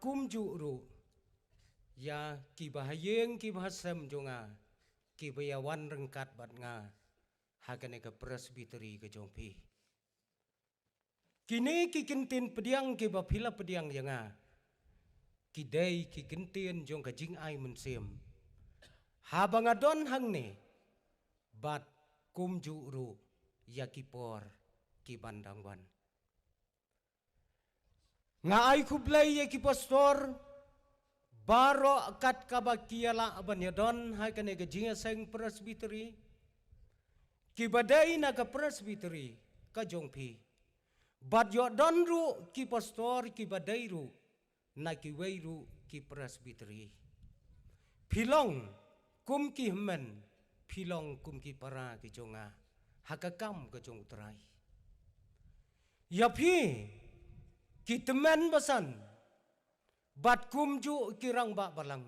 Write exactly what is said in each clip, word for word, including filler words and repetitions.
Kumjuh ruh ïa kiba ha ïing kiba ha sem jong nga, kiba ïa wan ryngkat bad nga ha kane ka presbytery ka jong phi. Kine ki kyntien pdiang kiba phi la pdiang ïa nga, ki dei ki kyntien jong ka jingai mynsiem haba nga don hangne, bad kumjuh ruh ïa ki por ki ban dang wan. Nga ai khublei ïa ki pastor baroh kat kaba ki ïa lah ban ïa don ha kane ka jingïaseng presbytery, kiba dei na ka presbytery ka jong phi. Bad ïoh don ruh ki pastor kiba dei ruh na kiwei ruh ki presbytery. Phi long kum ki hynmen, phi long kum ki para ki jong nga ha ka kam ka jong U Trai. Ïa phi ki tymmen basan bad kumjuh ki rangbah balang,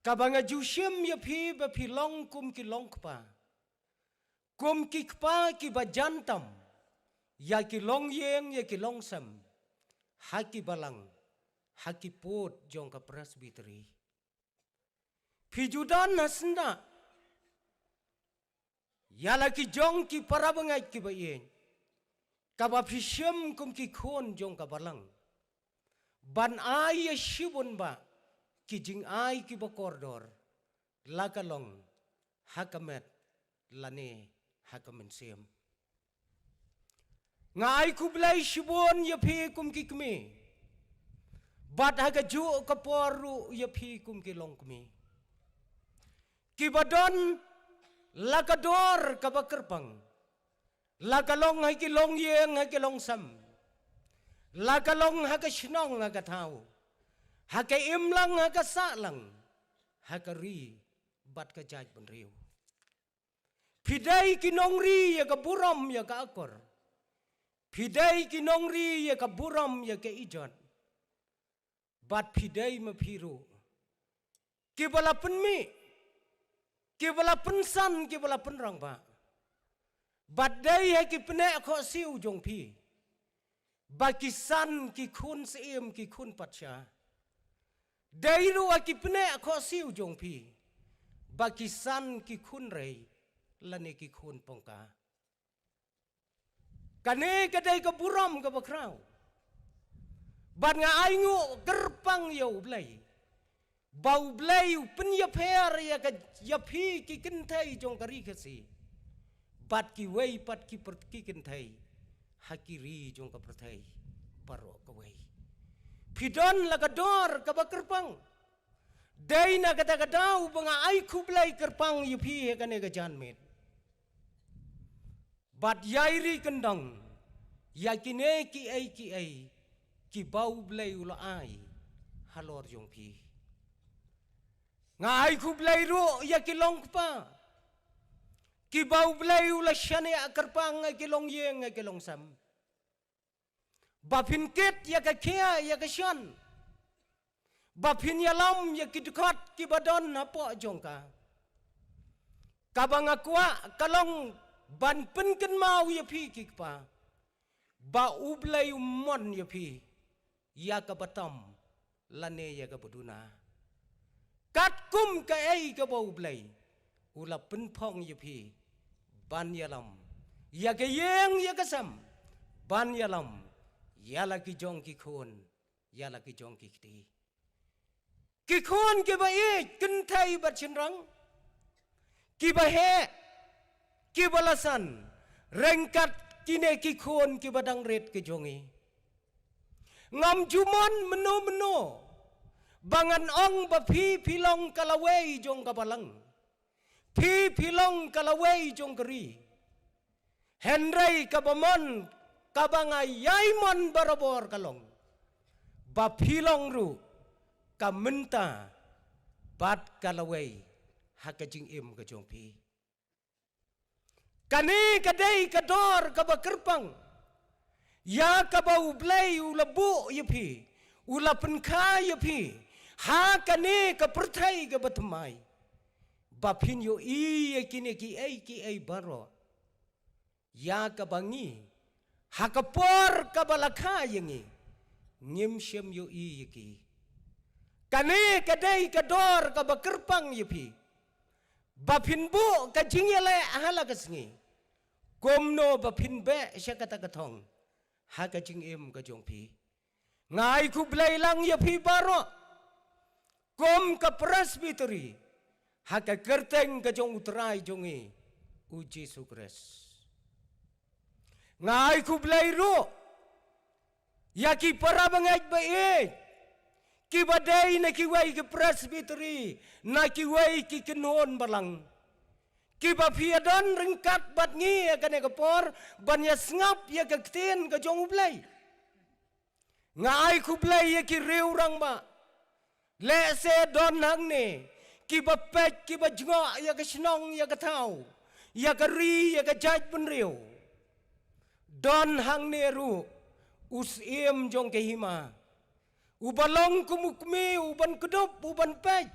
kaba nga ju shim ïa phi ba phi long kum ki longkpa, kum ki kpa kiba jan tam ïa ki longïing ïa ki longsem ha ki balang, ha ki pud jong ka presbytery. Phi ju don ha syndah ïa la ki jong ki para bangeit kiba ïeit, kaba phi shim kum ki khun jong ka balang, ban ai ïa shibun bah ki jingai kiba kordor, la ka long ha ka met lane ha ka mynsiem. Nga ai khublei shibun ïa phi kum ki kmie, bad ha kajuh ka por ruh ïa phi kum ki longkmie, kiba don la ka dor kaba kyrpang, la ka long ha ki longïing ha ki longsem, la ka long ha ka shnong ha ka thaw, ha ka imlang ha ka sahlang, ha ka ri bad ka jaitbynriew. Phi dei ki nongri ïa ka burom ïa ka akor, phi dei ki nongri ïa ka burom ïa ka ijot. Bad phi dei ma phi ruh kiba la pynmih, kiba la pynsan, kiba la pynrangbah. Bad dei ha ki pneh khohsiew jong phi ba ki san ki khun syiem, ki khun patsha. Dei ruh ha ki pneh khohsiew jong phi ba ki san ki khun rei lane ki khun pongka. Kane ka dei ka burom kaba khraw. Bad nga ainguh kyrpang ïa U Blei ba U Blei u pynïapher ïa ka, ïa phi ki kynthei jong ka ri Khasi bad kiwei pat ki pyr-, ki kynthei ha ki ri jong ka pyrthei baroh kawei. Phi don la ka dor kaba kyrpang. Dei na kata ka daw ba nga ai khublei kyrpang ïa phi ha kane ka janmiet. Bad ïai ri kyndong ïa kine kiei kiei kiba U Blei u la ai halor jong phi. Nga ai khublei ruh ïa ki longkpa kiba U Blei u la shaniah kyrpang ha ki longïing ha ki longsem, ba phin kit ïa ka khia ïa ka shan, ba phin ïalam ïa ki dkhot kiba don hapoh jong ka. Kaba nga kwah ka long ban pynkynmaw ïa phi ki kpa ba U Blei u mon ïa phi ïa kaba tam lane ïa kaba duna. Katkum kaei kaba U Blei u la pynphong ïa phi ban ïalam ïa ka ïing ïa ka sem, ban ïalam ïa la ki jong ki khun, ïa la ki jong ki kti. Ki khun kiba ïeit, kynthei bad shynrang, kiba heh, kiba la san, ryngkat kine ki khun kiba dang rit ki jong ngi. Ngam ju mon mynno mynno ba ngan ong ba phi phi long ka lawei jong ka balang. Phi phi long ka lawei jong ka ri. Hynrei kaba mon, kaba nga ïai mon barabor ka long ba phi long ruh ka mynta bad ka lawei ha ka jingim ka jong phi. Kane ka dei ka dor kaba kyrpang ïa kaba U Blei u la buh ïa phi, u la pynkha ïa phi ha kane ka pyrthei kaba thymmai, ba phin ïohi ïa kine kiei kiei baroh ïa kaba ngi, ha ka por kaba la kha ïa ngi, ngim shym ïohi ïa ki. Kane ka dei ka dor kaba kyrpang ïa phi, ba phin buh ka jingïaleh ha la ka sngi, kumno ba phin beh sha kata ka thong ha ka jingim ka jong phi. Nga ai khublei lang ïa phi baroh kum ka Presbytery ha ka kyrteng ka jong U Trai jong ngi, U Jisu Khrist. Nga ai khublei ruh ïa ki para bangeit ba ïeit, kiba dei na kiwei ki Presbytery, na kiwei ki kynhun balang, kiba phi ïadon ryngkat bad ngi ïa kane ka por ban ïasngap ïa ka ktien ka jong U Blei. Nga ai khublei ïa ki riew rangbah. Lehse don hangne kiba peit, kiba jngoh ïa ka shnong, ïa ka thaw, ïa ka ri, ïa ka jaitbynriew. Don hangne ruh u Syiem jong ka hima, uba long kum u kmie, uban kdup, uban peit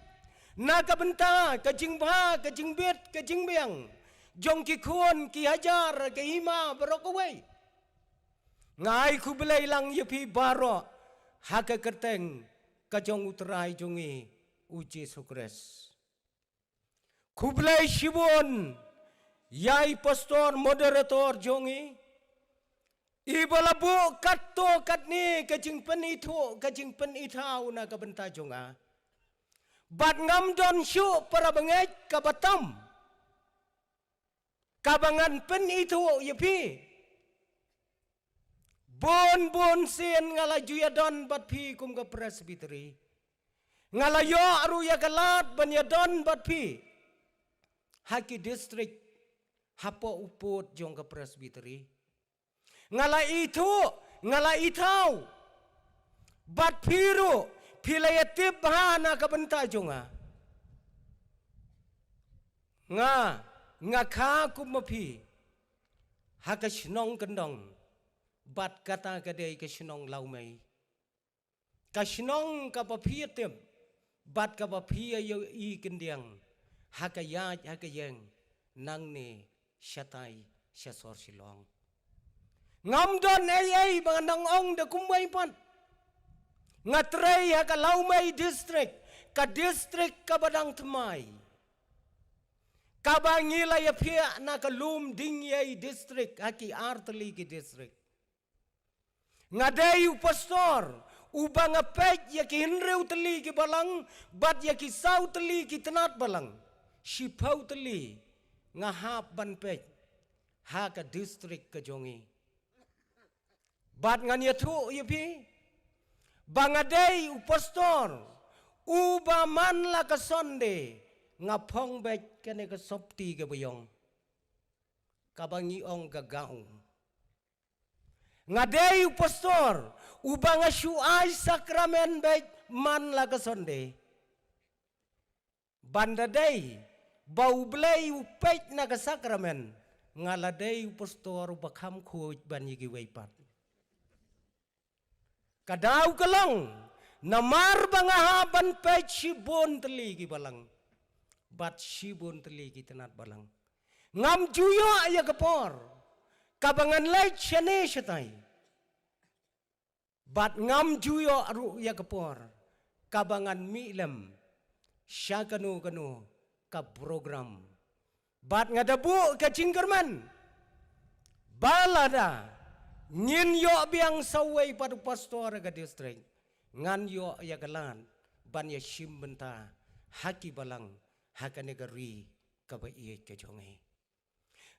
na ka bynta ka jingbha, ka jingbit, ka jingbiang jong ki khun ki hajar ka hima baroh kawei. Nga ai khublei lang ïa phi baroh ha ka kyrteng ka jong U Trai jong ngi, U Jisu Khrist. Khublei shibun ïa i pastor moderator jong ngi, iba la buh katto katne ka jingpynithuh, ka jingpynithaw na ka bynta jong nga. Bad ngam don shuh para bangeit kaba tam kaba ngan pynithuh ïa phi. Bun bun sien nga la ju ïadon bad phi kum ka Presbytery. Nga la ïoh ruh ïa ka lad ban ïadon bad phi ha ki district hapoh u pud jong ka Presbytery. Nga la ithuh, nga la ithaw bad phi ruh, phi la ïatip bha na ka bynta jong nga. Nga, nga kha kum ma phi ha ka shnong Kyndong, bad kata ka dei ka shnong Lawmei. Ka shnong kaba phi ïatip bad kaba phi ïohi khyndiat ha ka ïaid ha ka ïeng nangne shatai sha sor Shillong. Ngam don ei ei ba ngan nang ong da kumwei pat. Nga trei ha ka Lawmei district, ka district kaba dang thymmai, kaba ngi la ïaphiah na ka lum Dingyei district ha ki ar tylli ki district. Nga dei u pastor uba nga peit ïa ki hynriew tylli ki balang bad ïa ki saw tylli ki tnat balang. Shiphew tylli nga hap ban peit ha ka district ka jong ngi. Bad ngan ïathuh ïa phi ba nga dei u pastor uba man la ka Sunday nga phong beit kane ka sopti kaba ïong, kaba ngi ong ka gaung. Nga dei u pastor uba nga shu ai sakramen beit man la ka Sunday. Ban da dei ba U Blei u peit na ka sakramen, nga la dei u pastor uba kham khuid ban ïa kiwei pat. Ka daw ka long namar ba nga hap ban peit shibun tylli ki balang bad shibun tylli ki tnat balang. Ngam ju ïoh ïa ka por kaba ngan leit shane shatai. Bad ngam ju ïoh ruh ïa ka por kaba ngan mih lem sha kano kano ka program. Bad nga da buh ka jingkyrmen ba lada ngin ïoh biang sa uwei pat u pastor ha ka district, ngan ïoh ïa ka lad ban ïashim bynta ha ki balang ha kane ka ri kaba ïeit ka jong ngi.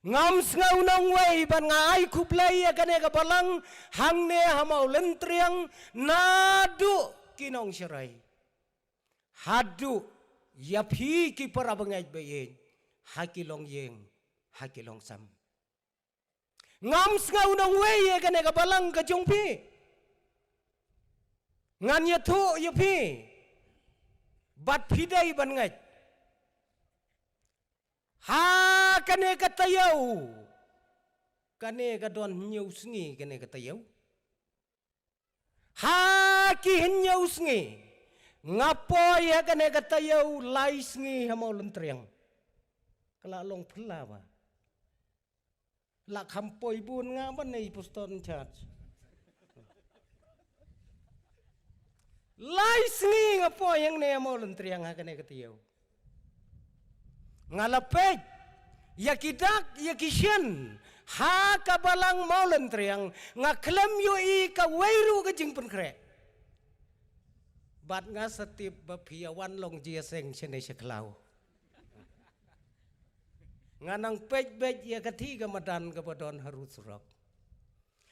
Ngam sngew nongwei ban nga ai khublei ïa kane ka balang hangne ha Mawlyntriang naduh ki nongsharai haduh ïa phi ki para bangeit ba ïeit ha ki longïing ha ki longsam. Ngam sngew nongwei ïa kane ka balang ka jong phi. Ngan ïathuh ïa phi bad phi dei ban ngeit. Ha kane ka taïew, kane ka don hynñiew sngi kane ka taïew. Ha ki hynñiew sngi nga poi ha kane ka taïew lai sngi ha Mawlyntriang. Ka la long phylla ba la kham poi bun nga ban ei pastor in charge. Lai sngi nga poi hangne ha Mawlyntriang ha kane ka taïew. Nga la peit ïa ki dak ïa ki shin ha ka balang Mawlyntriang, nga khlem ïohi kawei ruh ka jingpynkhreh. Bad nga sa tip ba phi ïa wan long jingïaseng shane sha khlaw. Nga nang peit beit ïa ka thikna madan kaba don harud surok.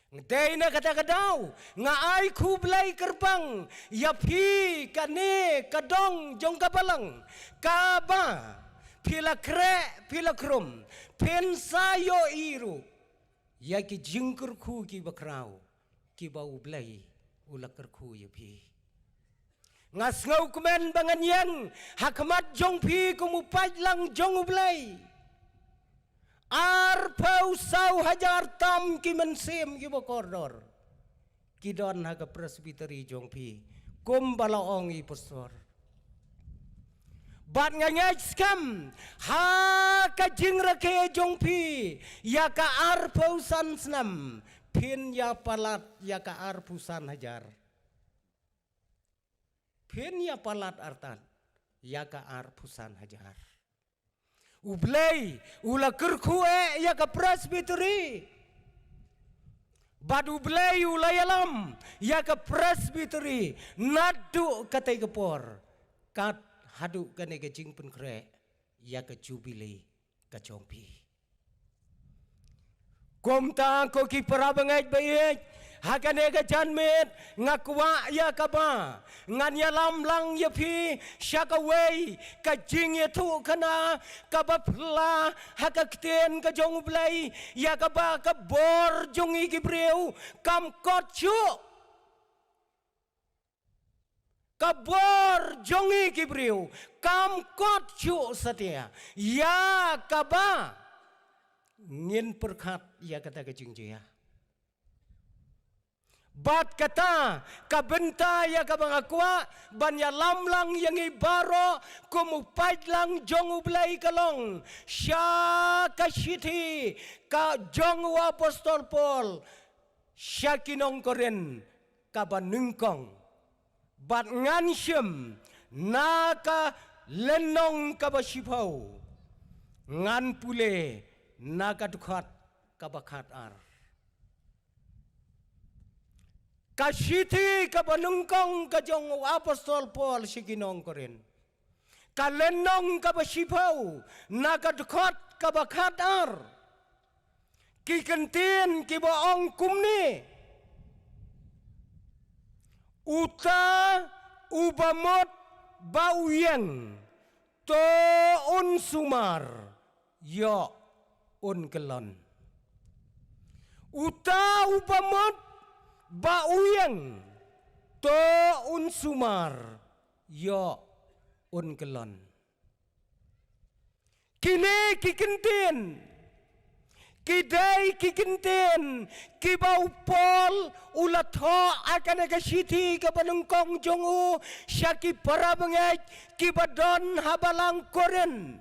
Dei na kata ka daw nga ai khublei kyrpang ïa phi, kane ka dong jong ka balang, kaba phi la khreh, phi la khrum, phin sa ïohi ruh ïa ki jingkyrkhu kiba khraw kiba U Blei u la kyrkhu ïa phi. Nga sngewkmen ba ngan ïeng ha khmat jong phi kum u paidlang jong U Blei. Arphew saw hajar tam ki mynsiem kiba kordor ki don ha ka presbytery jong phi, kumba la ong i pastor. Bad nga ngeit skhem ha ka jingrakhe jong phi ïa ka arphew san snem, phin ïa palat ïa ka arphew san hajar. Phin ïa palat artat ïa ka arphew san hajar. U Blei u la kyrkhu eh ïa ka presbytery. Bad U Blei u la ïalam ïa ka presbytery naduh katei ka por kat haduh kane ka jingpynkhreh ïa ka jubili ka jong phi. Kumta ko ki para bangeit ba ïeit, ha kane ka janmiet nga kwah ïa kaba ngan ïalam lang ïa phi sha kawei ka jingïathuhkhana kaba phylla ha ka ktien ka jong U Blei, ïa kaba ka bor jong ngi ki briew kam kot shuh. Ka bor jong ngi ki briew kam kot shuh satia ïa kaba ngin pyrkhat ïa kata ka jingjia. Bad kata ka bynta ïa kaba nga kwah ban ïalam lang ïa ngi baroh kum u paidlang jong U Blei ka long sha ka shithi ka jong u apostol Paul sha ki nong Korinth kaba nyngkong. Bad ngan shim na ka lynnong kaba shiphew, ngan pule na ka dkhot kaba khatar. Ka shithi kaba nyngkong ka jong u apostol Paul sha ki nong Korinth, ka lynnong kaba shiphew, na ka dkhot kaba khatar. Ki kyntien kiba ong kumne: Uta uba mut ba u ïeng, to un sumar, ïoh un kyllon. Uta uba mut ba u ïeng, to un sumar, ïoh un kyllon. Kine ki kyntien ki dei ki kyntien kiba u Paul u la thoh ha kane ka shithi kaba nyngkong jong u sha ki para bangeit kiba don ha balang Korinth.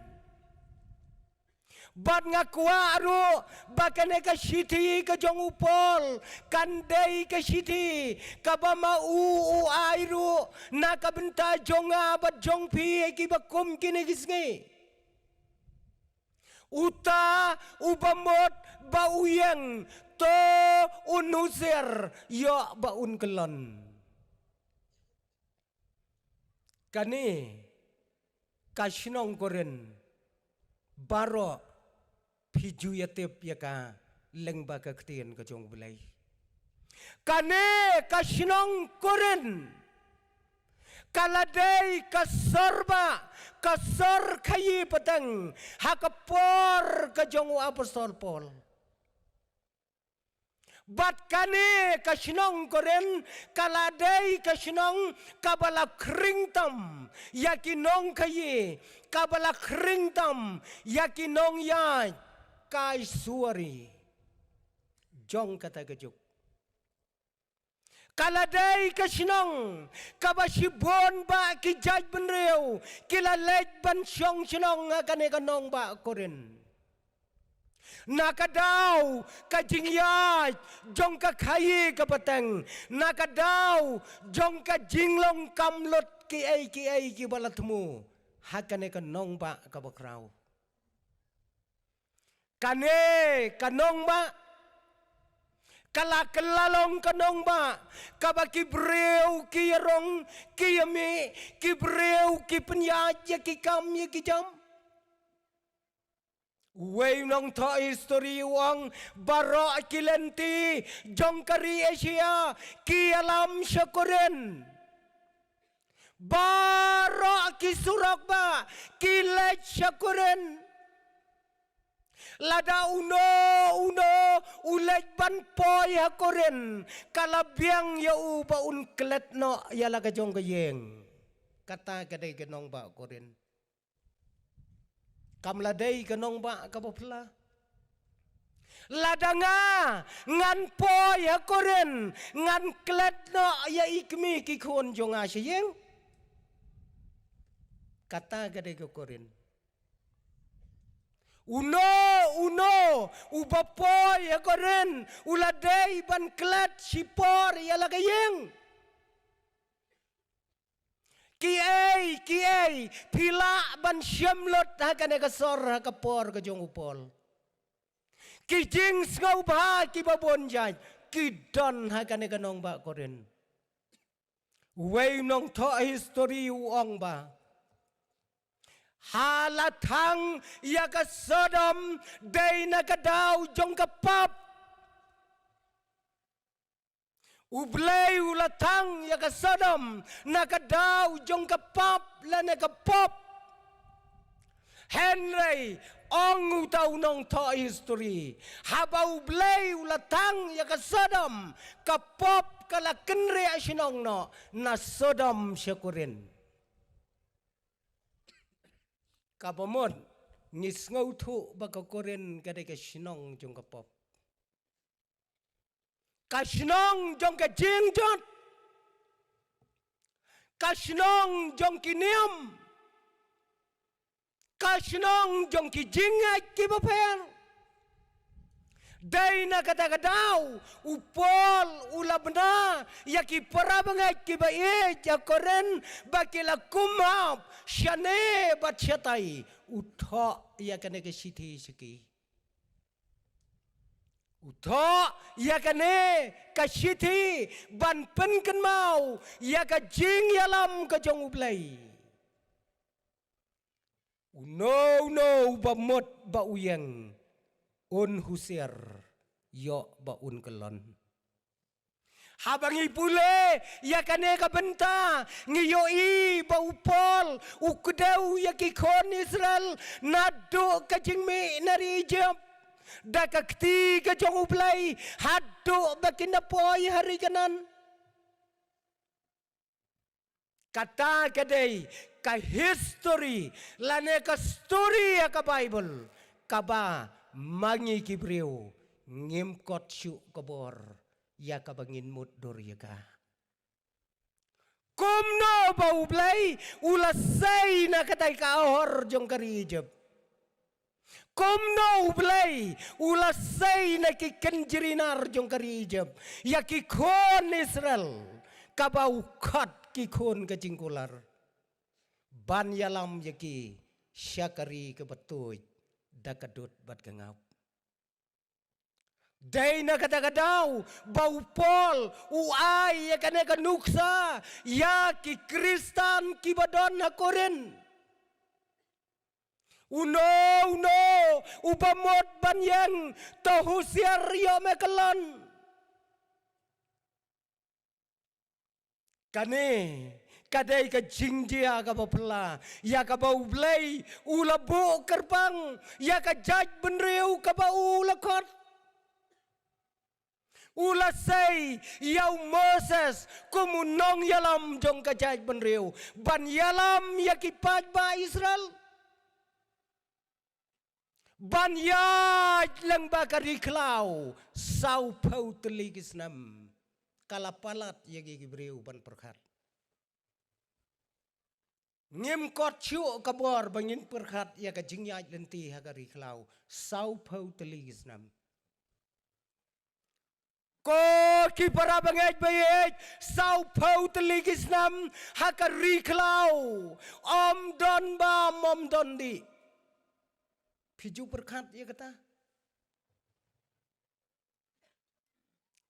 Bad nga kwah ruh ba kane ka shithi ka jong u Paul kan dei ka shithi kaba ma u u ai ruh na ka bynta jong nga bad jong phi kiba kum kine ki sngi. Uta uba mut ba u ïeng, to un husiar, ïoh ba un kyllon. Kane ka shnong Korinth baroh phi ju ïatip ïa ka lyngba ka ktien ka jong U Blei. Kane ka shnong Korinth ka la dei ka sor ba, ka sor khaïi pateng ha ka por ka jong u apostol Paul. Bad kane ka shnong Korinth ka la dei ka shnong kaba la khring tam ïa ki nongkhaïi, kaba la khring tam ïa ki nongïaid ka aishwarya jong kata ka juk. Ka la dei ka shnong kaba shibun ba ki jaitbynriew ki la leit ban shong shnong ha kane ka nongbah Korinth. Na ka daw ka jingïaid jong ka khaïi ka pateng, na ka daw jong ka jinglong kam lut kiei kiei kiba la thmu ha kane ka nongbah kaba khraw. Kane ka nongbah ka la kylla long ka nongbah kaba ki briew ki ïarong ki ïamih, ki briew ki pynïaid ïa ki kam ïa ki jam. Uwei u nongthoh histori u ong, baroh ki lynti jong ka ri Asia ki ïalam sha Korinth. Baroh ki surok bah ki leit sha Korinth. Lada uno uno u leit ban poi ha Korinth, ka la biang ïa u ba un klet noh ïa la ka jong ka ïing. Kata ka dei ka nongbah Korinth. Kam la dei ka nongbah kaba phylla. Lada nga ngan poi ha Korinth, ngan klet noh ïa i kmie ki khun jong nga sha ïing. Kata ka dei ka Korinth. Uno uno uba poi ha Korinth u la dei ban klet shipor ïa la ka ïing. Kiei kiei phi lah ban shem lut ha kane ka sor ha ka por ka jong u Paul. Ki jingsngewbha kiba bun jait ki don ha kane ka nongbah Korinth. Uwei u nongthoh histori u ong ba, ha la thang ïa ka Sodom dei na ka daw jong ka pop. U Blei u la thang ïa ka Sodom na ka daw jong ka pop lane ka pop. Hynrei ong uta u nongthoh histori, haba U Blei u la thang ïa ka Sodom, ka pop ka la kynriah shnong noh na Sodom sha Korinth. Kaba mut ngi sngewthuh ba ka Korinth ka dei ka shnong jong ka pop. Ka shnong jong ka jingjot. Ka shnong jong ki niam. Ka shnong jong ki jingngeit kiba pher. Dei na kata ka daw u Paul u la bna ïa ki para bangeit kiba ïeit ha Korinth ba ki la kumhap shane bad shatai, u thoh ïa kane ka shithi sha ki. U thoh ïa kane ka shithi ban pynkynmaw ïa ka jingïalam ka jong U Blei. Uno uno uba mut ba u ïeng, un husiar, ïoh ba un kyllon. Haba ngi pule ïa kane ka bynta, ngi ïohi ba u Paul u kdew ïa ki khun Israel naduh ka jingmih na ri Ijipt da ka kti ka jong U Blei haduh ba kin da poi ha ri Kanaan. Kata ka dei ka histori lane ka stori ïa ka Baibl kaba ma ngi ki briew ngim kot shuh ka bor ïa kaba ngin mutdur ïa ka. Kumno ba U Blei u la sei na katai ka hor jong ka ri Ijipt. Kumno U Blei u la sei na ki kynjri nar jong ka ri Ijipt ïa ki khun Israel, kaba u khot ki khun ka jingkular ban ïalam ïa ki sha ka ri kaba tuid da ka dud bad ka ngap. Dei na kata ka daw ba u Paul u ai ïa kane ka nuksa ïa ki Khristan kiba don ha Korinth. Uno uno uba mut ban ïeng, to husiar, ïoh me kyllon. Kane ka dei ka jingjia kaba phylla ïa kaba U Blei u la buh kyrpang ïa ka jaitbynriew kaba u la khot. U la sei ïa u Moses kum u nongïalam jong ka jaitbynriew ban ïalam ïa ki paidbah Israel. Ban ïaid lyngba ka ri khlaw sawphew tylli ki snem, ka la palat ïa ki briew ban pyrkhat. Ngim kot shuh ka bor ba ngin pyrkhat ïa ka jingïaid lynti ha ka ri khlaw. Sawphew tylli ki snem. Ko ki para bangeit ba ïeit, sawphew tylli ki snem ha ka ri khlaw. Ym don bam, ym don dih. Phi ju pyrkhat ïa kata?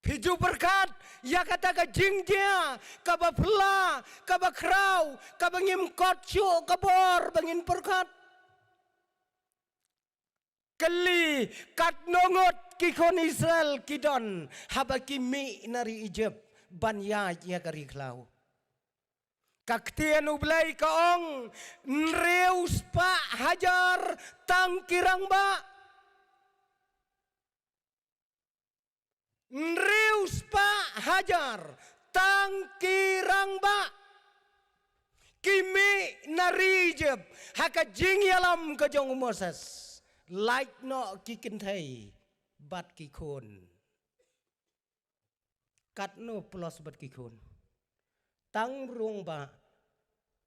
Phi ju pyrkhat ïa kata ka jingjia, kaba phylla, kaba khraw, kaba ngim kot shuh ka bor ba ngin pyrkhat? Kylli, katno ngut ki khun Israel ki don haba ki mih na ri Egypt ban ïaid ïa ka ri khlaw? Ka ktien U Blei ka ong, hynriew spah hajar tang ki rangbah. Hynriew spah hajar tang ki rangbah ki mih na ri Egypt ha ka jingïalam ka jong u Moses. Lait noh ki kynthei bad ki khun. Katno plus bad ki khun? Tang rangbah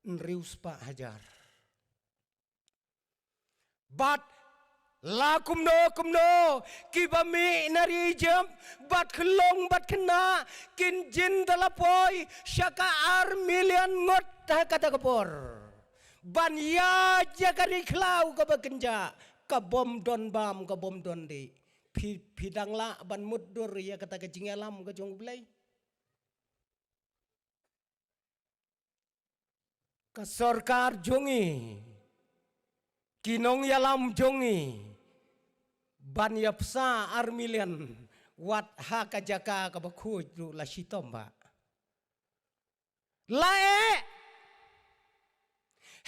hynriew spah hajar. Bad la kumno kumno kiba mih na ri Egypt, bad khyllung bad khynnah, kin jin da la poi sha ka ar million ngut ha kata ka por ban ïaid ïa ka ri khlaw kaba kynjah, ka bym don bam, ka bym don dih. Phi, phi dang lah ban mutdur ïa kata ka jingïalam ka jong U Blei? Ka sorkar jong ngi, ki nongïalam jong ngi, ban ïa pynsa ar million wat ha ka jaka kaba khuid ruh la shitom bah. La eh.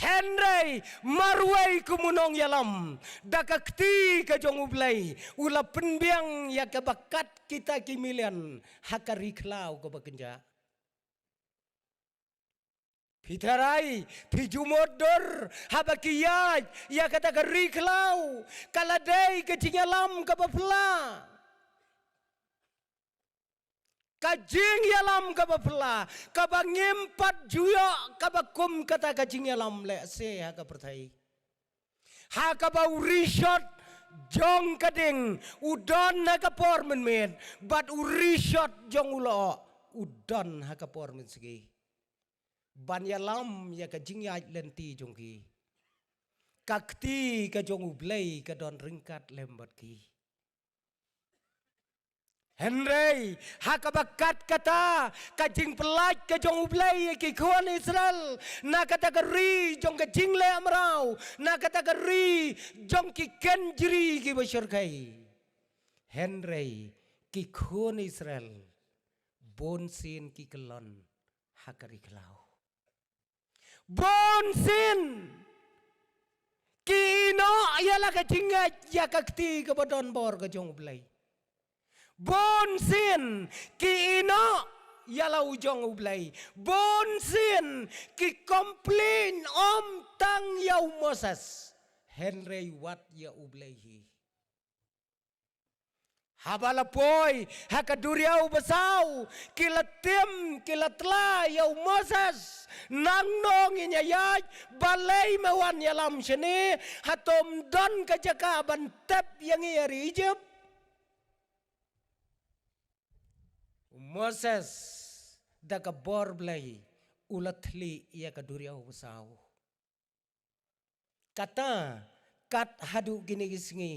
Hynrei marwei kum u nongïalam, da ka kti ka jong U Blei u la pynbiang ïa kaba kat kita ki million ha ka ri khlaw kaba kynjah. Phi tharai, phi ju mutdur haba ki ïaid ïa kata ka ri khlaw, ka la dei ka jingïalam kaba phylla. Ka jingïalam kaba phylla, kaba ngim pat ju ïoh kaba kum kata ka jingïalam lehse ha ka pyrthei. Ha kaba u rishot jong ka ding u don ha ka por mynmiet, bad u rishot jong u lyoh u don ha ka por mynsngi. Ban ïalam ïa ka jingïaid lynti jong ki, ka kti ka jong U Blei ka don ryngkat lem bad ki. Hynrei ha kaba kat kata ka jingpyllait ka jong U Blei ïa ki khun Israel na kata ka ri jong ka jingleh mraw, na kata ka ri jong ki kynjri kiba shyrkhei. Hynrei ki khun Israel bunsien ki kyllon ha ka ri khlaw. Bunsien ki ïehnoh ïa la ka jingngeit ïa ka kti kaba don bor ka jong U Blei. Bunsien ki ïehnoh ïa la u jong U Blei. Bunsien ki complain ym tang ïa u Moses, hynrei wat ïa U Blei hi. Haba la poi ha ka duriaw basaw, ki la tim, ki la tla ïa u Moses, nangno ngin ïa ïaid, balei me wan ïalam shane, hato ym don ka jaka ban tep ïa ngi ha ri Egypt? U Moses da ka bor Blei u la thli ïa ka duriaw basaw. Kata, kat haduh kine ki sngi,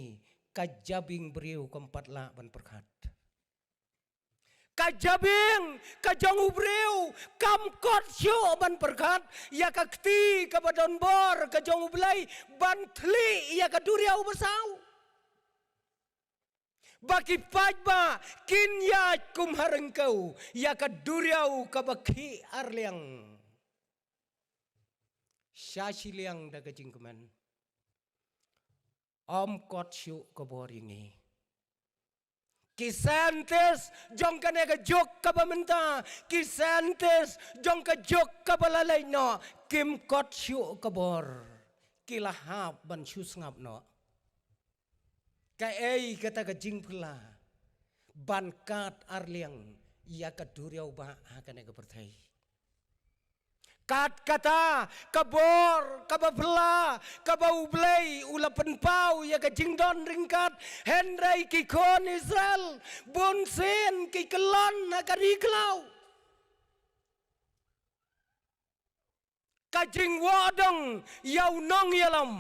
ka jabieng briew kam pat lah ban pyrkhat. Ka jabieng ka jong u briew kam kot shuh ban pyrkhat ïa ka kti kaba don bor ka jong U Blei ban thli ïa ka duriaw basaw. Ba ki paidbah kin ïaid kum ha ryngkew ïa ka duriaw kaba khih arliang. Sha shiliang da ka jingkmen, ym kot shuh ka bor ïa ngi. Ki scientist jong kane ka juk kaba mynta, ki scientist jong ka juk kaba la leit noh, kim kot shuh ka bor. Ki la hap ban shu sngap noh. Kaei kata ka jingphylla ban kat arliang ïa ka duriaw bah ha kane ka pyrthei? Kat kata, ka bor, kaba phylla, kaba U Blei u la pynpaw ïa ka jingdon ryngkat, hynrei ki khun Israel bun sien ki kyllon ha ka ri khlaw. Ka jingwad dong ïa u nongïalam.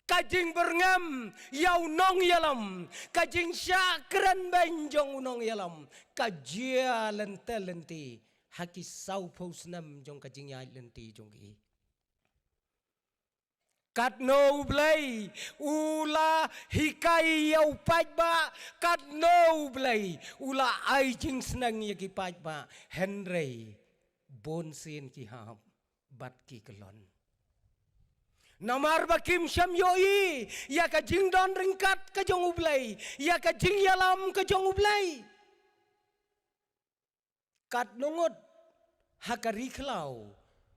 Ka jingbyrngem ïa u nongïalam. Ka jingshah kren beiñ jong u nongïalam. Ka jia lynti lynti ha ki sawphew snem jong ka jingïaid lynti jong ki. Katno U Blei u la hikai ïa u paidbah, katno U Blei u la ai jingsneng ïa ki paidbah, hynrei bun sien ki hap bad ki kyllon. Namar ba kim shym ïohi ïa ka jingdon ryngkat ka jong U Blei, ïa ka jingïalam ka jong U Blei. Katno ngut ha ka ri khlaw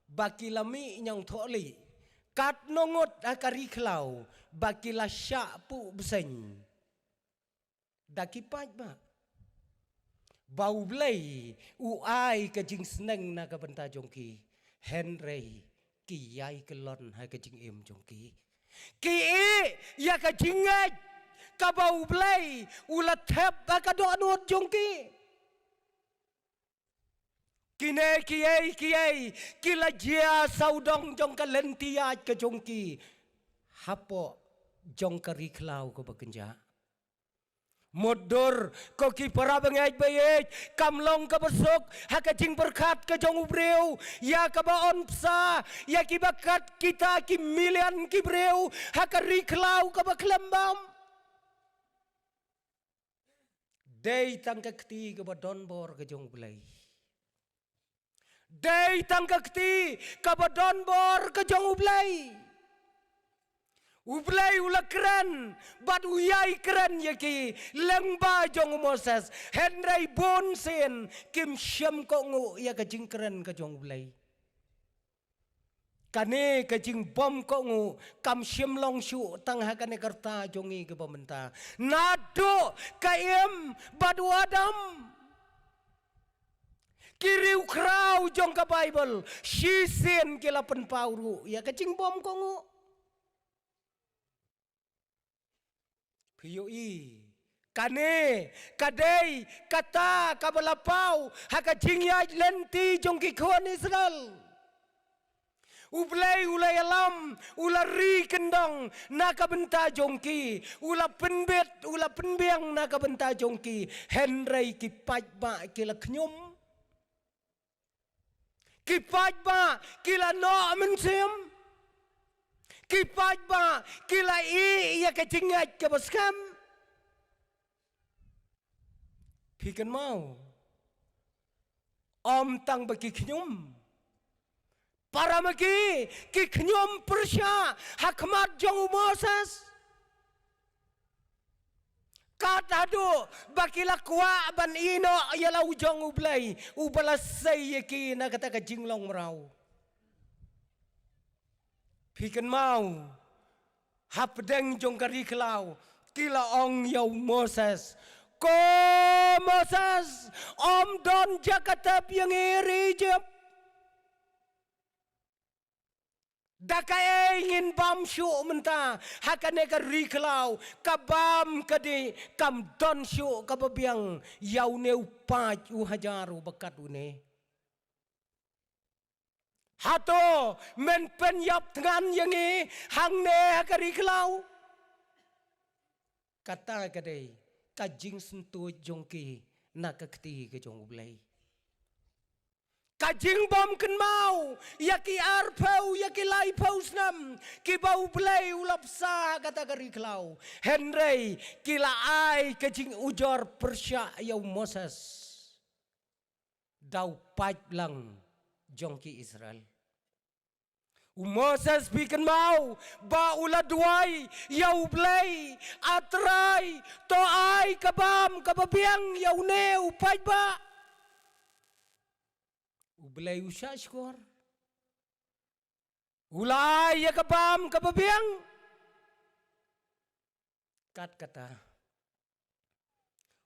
ba ki la mih ñiangthohlieh. Katno ngut ha ka ri khlaw ba ki la shah puh bseiñ da ki paidbah. Ba U Blei u ai ka jingsneng na ka bynta jong ki, hynrei ki ïai kyllon ha ka jingim jong ki. Ki ïeh ïa ka jingngeit kaba U Blei u la thep ha ka dohnud jong ki. Kine kiei kiei ki la jia sawdong jong ka lynti ïaid ka jong ki hapoh jong ka ri khlaw kaba kynjah. Mutdur ko ki para bangeit ba ïeit, kam long kaba suk ha ka jingpyrkhat ka jong u briew ïa kaba yn pynsa ïa kiba kat kita ki million ki briew ha ka ri khlaw kaba khlem bam. Dei tang ka kti kaba donbor ka jong U Blei. Dei tang ka kti kaba donbor ka jong U Blei. U Blei u la kren bad u ïai kren ïa ki lyngba jong u Moses, hynrei bun sien kim shym kohnguh ïa ka jingkren ka jong U Blei. Kane ka jingbymkohnguh kam shym long shuh tang ha kane ka rta jong ngi kaba mynta. Naduh ka Im bad u Adam, ki riewkhraw jong ka Baibl shisien ki la pynpaw ruh ïa ka jingbymkohnguh. Phi ïohi, kane ka dei kata kaba la paw ha ka jingïaid lynti jong ki khun Israel. U Blei u la ïalam, u la ri kyndong na ka bynta jong ki, u la pynbit, u la pynbiang na ka bynta jong ki, hynrei ki paidbah ki la khñium. Ki paidbah ki la noh mynsiem. Ki paidbah ki la ïeh ïa ka jingngeit kaba skhem. Phi kynmaw, ym tang ba ki khñium, para ma ki ki khñium pyrshah ha khmat jong u Moses. Kat haduh ba ki la kwah ban ïehnoh ïa la u jong U Blei uba la sei ïa ki na kata ka jinglong mraw. Phi kynmaw, hapdeng jong ka ri khlaw ki la ong ïa u Moses, ko Moses, ym don jaka tep ïa ngi ri Ijipt. Da kaei ngin bam shuh mynta ha kane ka ri khlaw, ka bam ka dih, kam don shuh kaba biang ïa une u paid u hajar uba kat une. Hato men pynïap thngan ïa ngi hangne ha ka ri khlaw? Kata ka dei ka jingsyntuid jong ki na ka kti ka jong U Blei. Ka jingbym kynmaw ïa ki arphew, ïa ki laiphew snem kiba U Blei u la pynsa kata ka ri khlaw. Hynrei ki la ai ka jingujor pyrshah ïa u Moses da u paid lang jong ki Israel. U Moses, phi kynmaw ba u la duwai ïa U Blei, A Trai, to ai ka bam kaba biang ïa une u paidbah. U Blei u shah shkor. U la ai ïa ka bam kaba biang. Kat kata,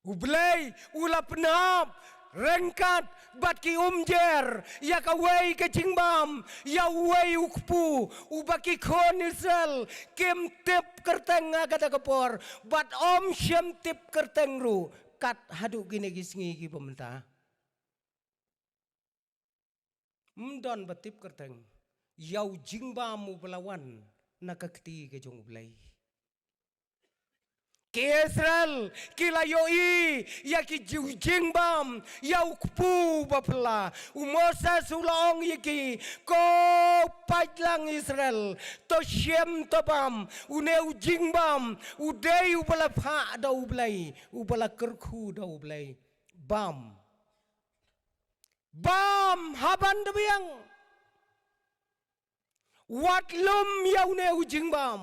U Blei u la pynhap ryngkat bad ki umjer ïa kawei ka jingbam, ïa uwei u kpu, uba ki khun Israel kim tip kyrteng ha kata ka por, bad ym shym tip kyrteng ruh kat haduh kine ki sngi kiba mynta. Ym don ba tip kyrteng ïa u jingbam uba la wan na ka kti ka jong U Blei. Ki Israel ki la ïohi ïa ki ju-, jingbam ïa u kpu ba phylla. U Moses u la ong ïa ki, ko paid lang Israel, to shem to bam. Une u jingbam u dei uba la phah da U Blei, uba la kyrkhu da U Blei. Bam. Bam ha ban da biang. Wat lum ïa une u jingbam.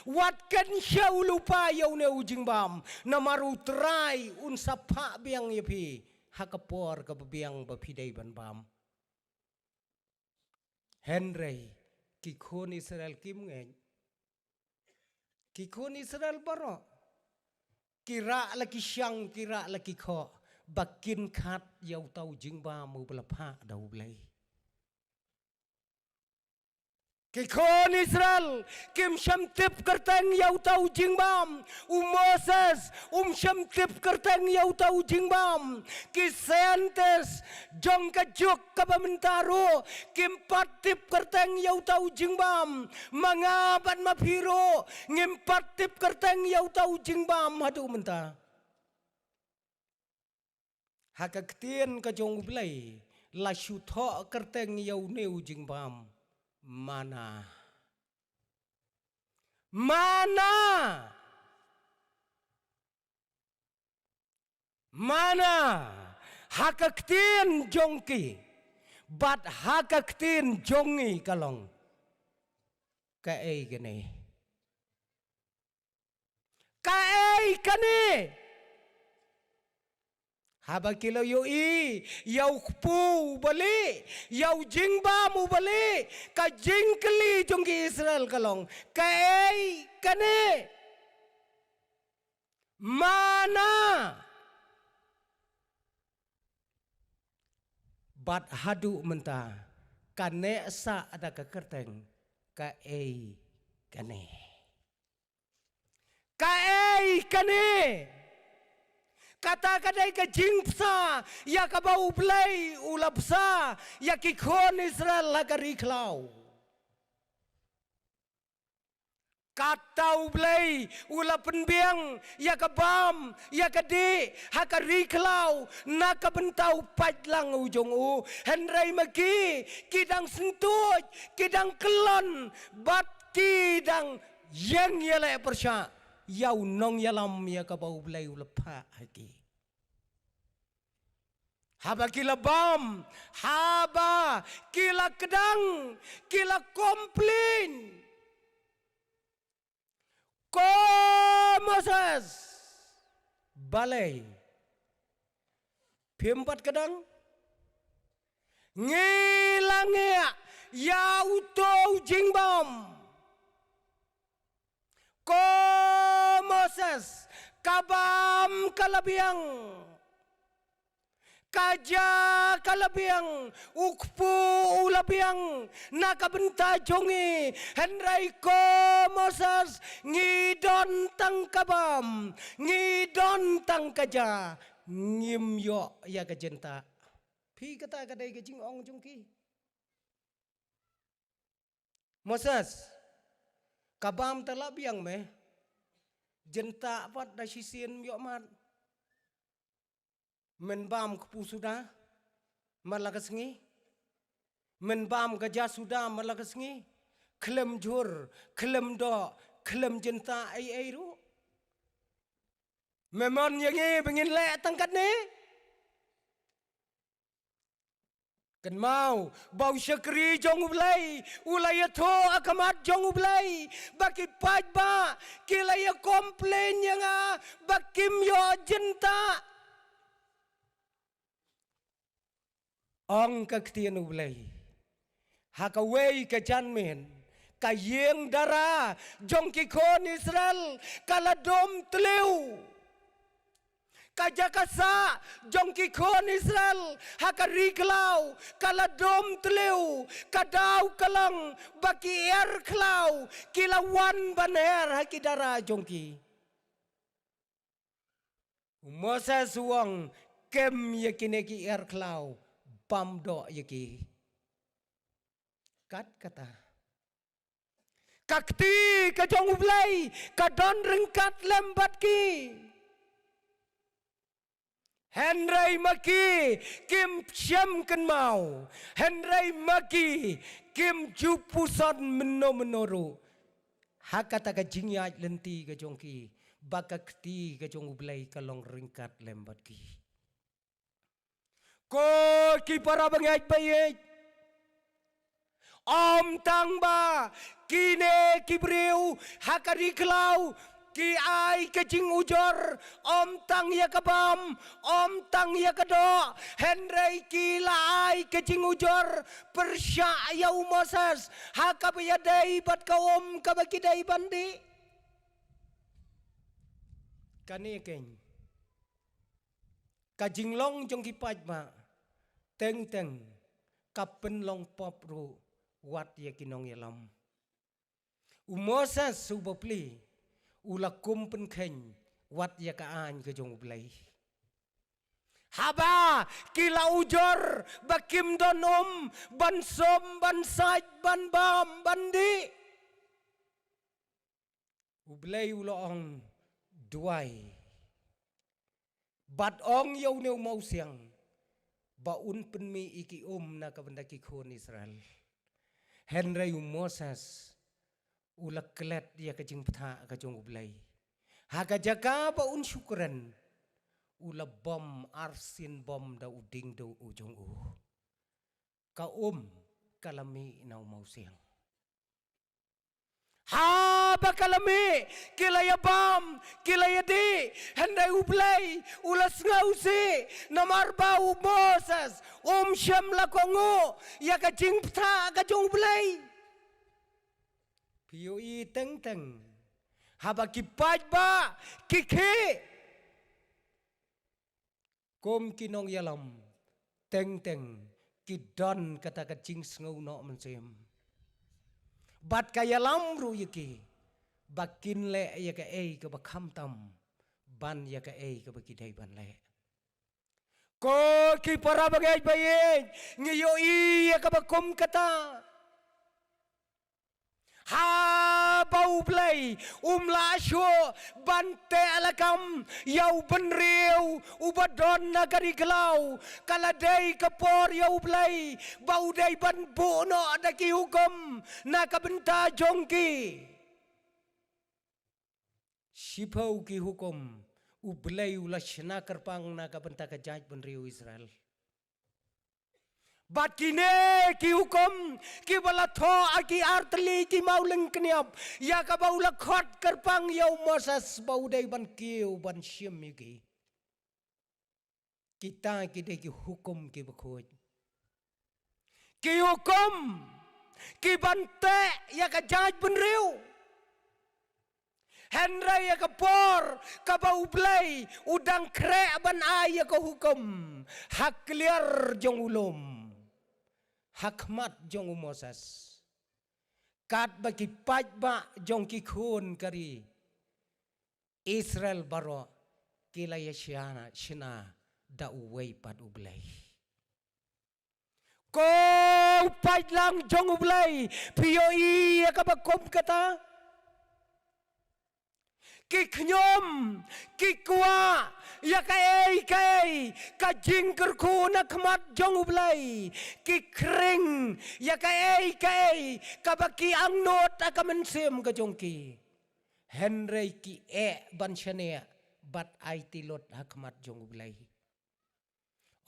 Wat kynshew lypa ïa une u jingbam. Namar U Trai un sa phah biang ïa phi ha ka por kaba biang ba phi dei ban bam. Hynrei ki khun Israel kim ngeit. Ki khun Israel baroh ki rah la ki shang, ki rah la ki khoh ba kin khot ïa uta u jingbam uba la phah da U Blei. Ki khun Israel kim shym tip kyrteng ïa uta u jingbam. U Moses um shym tip kyrteng ïa uta u jingbam. Ki scientist jong ka juk kaba mynta ruh kim pat tip kyrteng ïa uta u jingbam. Ma nga bad ma phi ruh ngim pat tip kyrteng ïa uta u jingbam haduh mynta. Ha ka ktien ka jong U Blei la shu thoh kyrteng ïa une u jingbam, mana. Mana. Mana. Ha ka ktien jong ki bad ha ka ktien jong ngi ka long, kaei kane? Kaei kane? Haba ki la ïohi ïa u kpu uba lieh, ïa u jingbam uba lieh, ka jingkylli jong ki Israel ka long, kaei kane? Mana. Bad haduh mynta ka neh sah da ka kyrteng, kaei kane? Kaei kane? Kata ka dei ka jingbsa ïa kaba U Blei u la bsa ïa ki khun Israel ha ka ri khlaw. Kata U Blei u la pynbiang ïa ka bam, ïa ka dih ha ka ri khlaw na ka bynta u paid lang u jong u. Hynrei ma ki, ki dang syntuid, ki dang kyllon bad ki dang ïeng ïaleh pyrshah ïa u nongïalam ïa kaba U Blei u la phah ha ki. Haba ki la bam, haba ki la kdang, ki la complain. Ko Moses, balei phim pat kdang? Ngi la ngiah ïa uto u jingbam. Ko Moses, ka bam ka la biang, ka ja ka la biang, u kpu u la biang na ka bynta jong ngi. Hynrei ko Moses, ngi don tang ka bam, ngi don tang ka ja, ngim ïoh ïa ka jyntah. Phi, kata ka dei ka jingong jong ki. Moses, ka bam te la biang me, jyntah pat da shisien ym ïoh mat. Men bam kpu suda man la ka sngi, men bam ka ja suda man la ka sngi, khlem jhur, khlem doh, khlem jyntah ei ei ruh. Me mon ïa ngi ba ngin leh tang katne? Kynmaw ba u shakri jong U Blei u la ïathuh ha khmat jong U Blei ba ki paidbah ki la ïa complain ïa nga ba kim ïoh jyntah. Ong ka ktien U Blei, ha kawei ka janmiet ka ïing dara jong ki khun Israel ka la dum tliw. Ka jaka sah jong ki khun Israel ha ka ri khlaw ka la dum tliw, ka daw ka long ba ki er khlaw ki la wan ban her ha ki dara jong ki. U Moses u ong, kem ïa kine ki er khlaw, bam doh ïa ki. Kat kata, ka kti ka jong U Blei ka don ryngkat lem bad ki. Hynrei ma ki kim shem kynmaw, hynrei ma ki kim ju puson mynno mynno ruh. Ha kata ka jingïaid lynti ka jong ki, ba ka kti ka jong U Blei ka long ryngkat lem bad ki. Ko ki para bangeit baieit, ym tang ba kine ki briew ha ka ri khlaw ki ai ka jingujor, ym tang ïa ka bam, ym tang ïa ka doh, hynrei ki la ai ka jingujor pyrshah ïa u Moses ha kaba ïadei bad ka um kaba ki dei ban dih. Kane keiñ ka jinglong jong ki paidbah, teng teng ka pynlong pop ruh wat ïa ki nongïalam. U Moses u bapli u la kum pynkheiñ wat ïa ka aiñ ka jong U Blei. Haba ki la ujor ba kim don um ban sum, ban sait, ban bam, ban dih, U Blei u la ong, duwai bad ong ïa une u mawsiang ba un pynmih ïa ki um na ka bynta ki khun Israel. Hynrei u Moses u la klet ïa ka jingbthah ka jong U Blei. Ha ka jaka ba un shu kren, u la bom arsien bom da u dieng duh u jong u. Ka um ka la mih na u mawsiang. Haba ka la mih, ki la ïa bam, ki la ïa dih, hynrei U Blei u la sngewsih namar ba u Moses um shym la kohnguh ïa ka jingbthah ka jong U Blei. Phi ïohi teng teng haba ki paidbah ki khih kum ki nongïalam, teng teng ki don kata ka jingsngew noh mynsiem. Bad ka ïalam ruh ïa ki ba kin leh ïa kaei kaba kham tam ban ïa kaei kaba ki dei ban leh. Ko ki para bangeit baieit, ngi ïohi ïa kaba kum kata. Haba U Blei um lah shuh ban teh lakam ïa u bynriew uba don na ka ri khlaw, ka la dei ka por ïa U Blei ba u dei ban buh noh da ki hukum na ka bynta jong ki. Shiphew ki hukum U Blei u la shna kyrpang na ka bynta ka jaitbynriew Israel. Bad kine ki hukum kiba la thoh ha ki artylli ki mawlyngkniap, ïa kaba u la khot kyrpang ïa u Moses ba u dei ban kiew ban shim ïa ki. Kita ki dei ki hukum kiba khuid. Ki hukum kiban teh ïa ka jaitbynriew. Hynrei ïa ka por kaba U Blei u dang khreh ban ai ïa ka hukum ha kliar jong u lum, ha khmat jong u Moses, katba ki paidbah jong ki khun ka ri Israel baroh ki la ïa shna, shna da uwei pat U Blei. Ko u paidlang jong U Blei, phi ïohi ïa kaba kum kata? Ki khñium, ki kwah ïa kaei kaei ka jingkyrkhu na khmat jong U Blei, ki khring ïa kaei kaei kaba ki angnud ha ka mynsiem ka jong ki. Hynrei ki eh ban shaniah bad aiti lut ha khmat jong U Blei.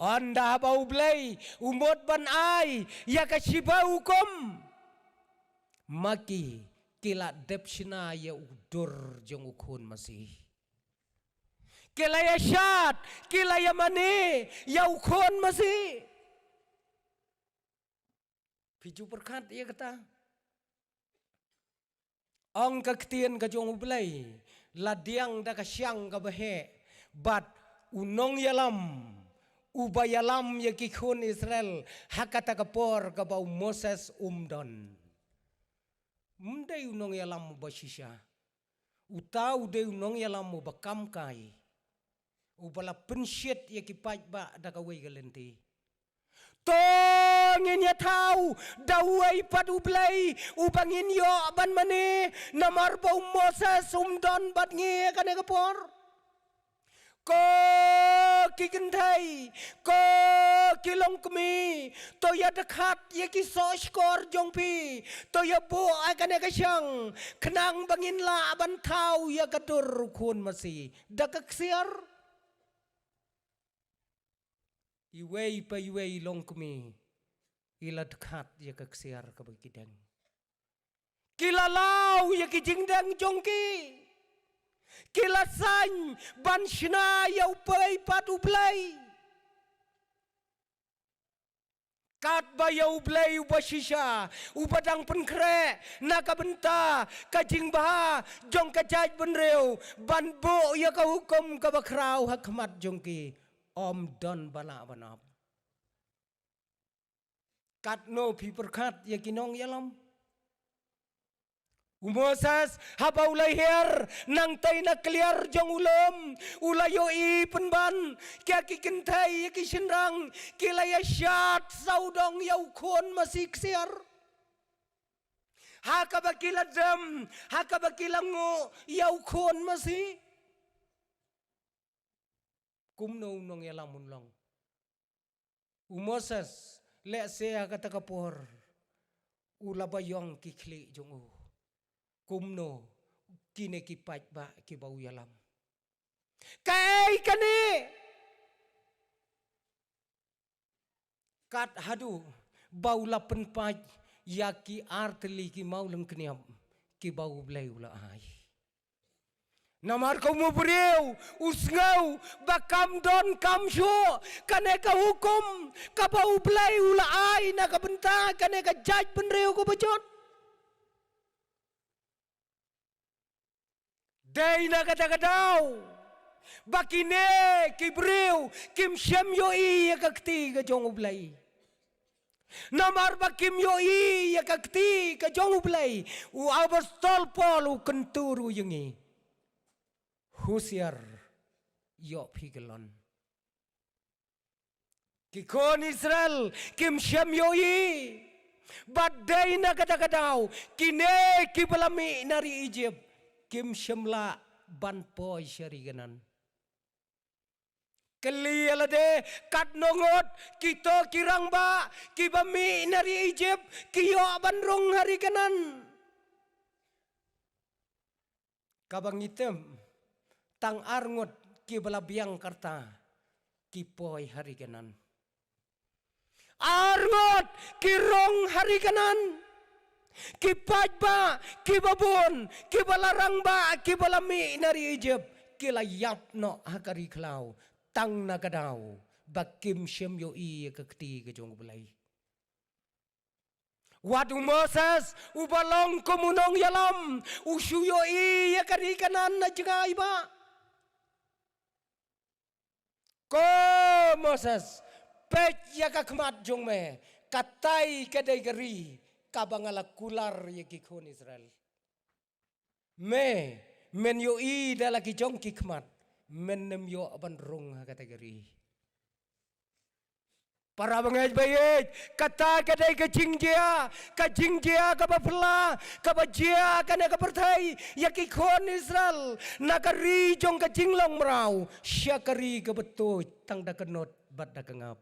Ynda haba U Blei u mut ban ai ïa ka shiphew hukum, ma ki ki la dep shna ïa u dur jong u khun masi. Ki la ïa shad, ki la ïa mane ïa u khun masi. Phi ju pyrkhat ïa kata? Ong ka ktien ka jong U Blei, la diang da ka shiang kaba heh, bad U nongïalam uba ïalam ïa ki khun Israel ha kata ka por kaba u Moses um don. Um dei u nongïalam uba shisha. Uta u dei u nongïalam uba kam kai, uba la pynshit ïa ki paidbah da kawei ka lynti. To ngin ïa thaw da uwei pat U Blei uba ngin ïoh ban mane, namar ba u Moses um don bad ngi ha kane ka por. Ko ki kynthei, ko ki longkmie, to ïa dkhat ïa ki sohshkor jong phi, to ïa buh ha kane ka shang, khnang ba ngin lah ban thaw ïa ka dur u khun masi da ka ksiar. Iwei pa iwei i longkmie i la dkhat ïa ka ksiar kaba ki deng. Ki la law ïa ki jingdeng jong ki. Ki la saiñ ban shna ïa uwei pat U Blei. Katba ïa U Blei uba shisha, uba dang pynkhreh na ka bynta ka jingbha jong ka jaitbynriew, ban buh ïa ka hukum kaba khraw ha khmat jong ki, um don ba lah ban ap. Katno phi pyrkhat ïa ki nongïalam? U Moses haba u la hiar, nangta na kliar jong u lum, u la ïohi pynban ïa ki kynthei, ïa ki shynrang, ki la ïa shad sawdong ïa u khun masi ksiar. Ha kaba ki la dem, ha kaba ki la nguh ïa u khun masi. Kumno u nongïalam un long? U Moses, lehse ha kata ka por u la ba ïong ki khlieh jong u. Kumno kine ki paidbah kiba u ïalam? Kaei kane? Kat haduh ba u la pynpait ïa ki artylli ki mawlyngkniap kiba U Blei u la ai. Namar kum u briew u sngew ba kam don kam shuh kane ka hukum kaba U Blei u la ai na ka bynta kane ka jaitbynriew kaba jot. Dei na kata ka daw ba kine ki briew kim shym ïohi ïa ka kti ka jong U Blei. Namar ba kim ïohi ïa ka kti ka jong U Blei, u apostol Paul u kyntu ruh ïa ngi. Husiar, ïoh phi ka lon. Ki khun Israel kim shym ïohi. Bad dei na kata ka daw kine kiba la mih na ri Egypt kim shym lah ban poi sha ri Kanaan. Kylli ïa lade, katno ngut kito ki rangbah kiba mih na ri Egypt ki ïoh ban rung ha ri Kanaan? Kaba ngi tip, tang ar ngut kiba la biang ka rta ki poi ha ri Kanaan. Ar ngut ki rung ha ri Kanaan. Ki paidbah kiba bun, kiba la rangbah, kiba la mih na ri Egypt, ki la ïap noh ha ka ri khlaw, tang na ka daw ba kim shym ïohi ïa ka kti ka jong U Blei. Wat u Moses uba long kum u nongïalam u shu ïohi ïa ka ri Kanaan na jngai ba. Ko Moses, peit ïa ka khmat jong me, katai ka dei ka ri kaba nga la kular ïa ki khun Israel. Me, men ïohi da la ki jong ki khmat, men nym ïoh ban rung ha kata ka ri. Para bangeit ba ïeit, kata ka dei ka jingjia, ka jingjia kaba phylla, kaba jia kane ka pyrthei ïa ki khun Israel, na ka ri jong ka jinglong mraw sha ka ri kaba tuid tang da ka nud bad da ka ngap.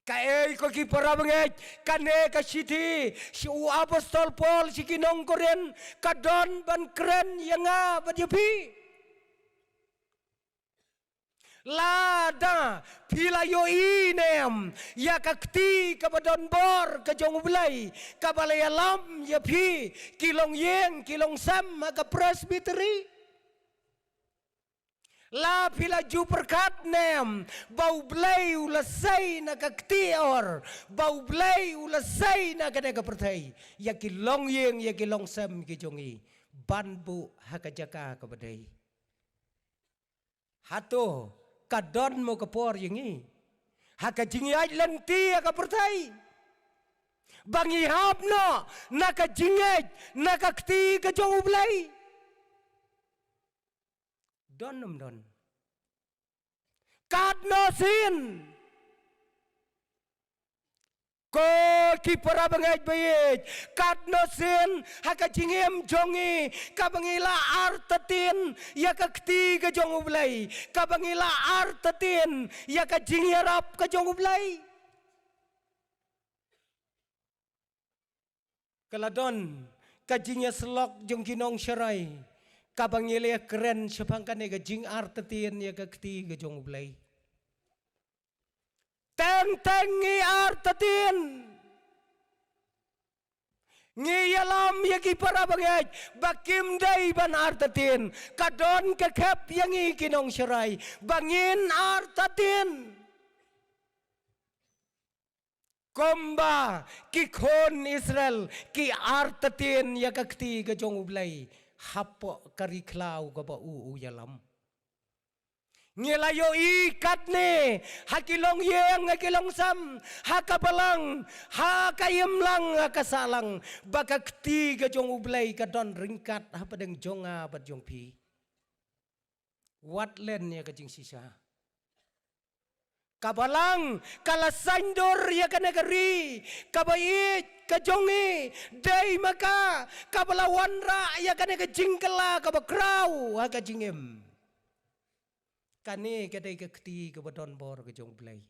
Kaei ko ki para bangeit, kane ka shithi sha u apostol Paul sha ki nong Korinth ka don ban kren ïa nga bad ïa phi. Lada phi la ïohi ne em ïa ka kti kaba don bor ka jong U Blei kaba la ïalam ïa phi ki longïing ki longsem ha ka presbytery? La phi la ju pyrkhat ne em ba U Blei u la sei na ka kti or, ba U Blei u la sei na kane ka pyrthei ïa ki longïing ïa ki longsem ki jong ngi ban buh ha ka jaka kaba dei? Hato ka don mo ka por ïa ngi ha ka jingïaid lynti ïa ka pyrthei ba ngi hap noh na ka jingngeit na ka kti ka jong U Blei? Don ym don? Katno sien? Ko ki para bangeit ba ïeit, katno sien ha ka jingim jong ngi kaba ngi la artatien ïa ka kti ka jong U Blei, kaba ngi la artatien ïa ka jingïarap ka jong U Blei? Ka la don ka jingïasyllok jong ki nongsharai kaba ngi la kren shaphang kane ka jingartatien ïa ka kti ka jong U Blei. Teng teng ngi artatien. Ngi ïalam ïa ki para bangeit ba kim dei ban artatien. Ka don ka khep ïa ngi ki nongsharai ba ngin artatien. Kumba ki khun Israel ki artatien ïa ka kti ka jong U Blei hapoh ka ri khlaw kaba u u ïalam. Ngi la ïohi katne ha ki longïing, ha ki longsam, ha ka balang, ha ka imlang, ha ka sahlang, ba ka kti ka jong U Blei ka don ryngkat hapdeng jong nga bad jong phi. Wat len ïa ka jingshisha. Ka balang ka la saiñdur ïa kane ka ri kaba ïeit ka jong ngi, dei ma ka kaba la wanrah ïa kane ka jingkylla kaba khraw ha ka jingim. Kane ka dei ka kti kaba don bor ka jong U Blei.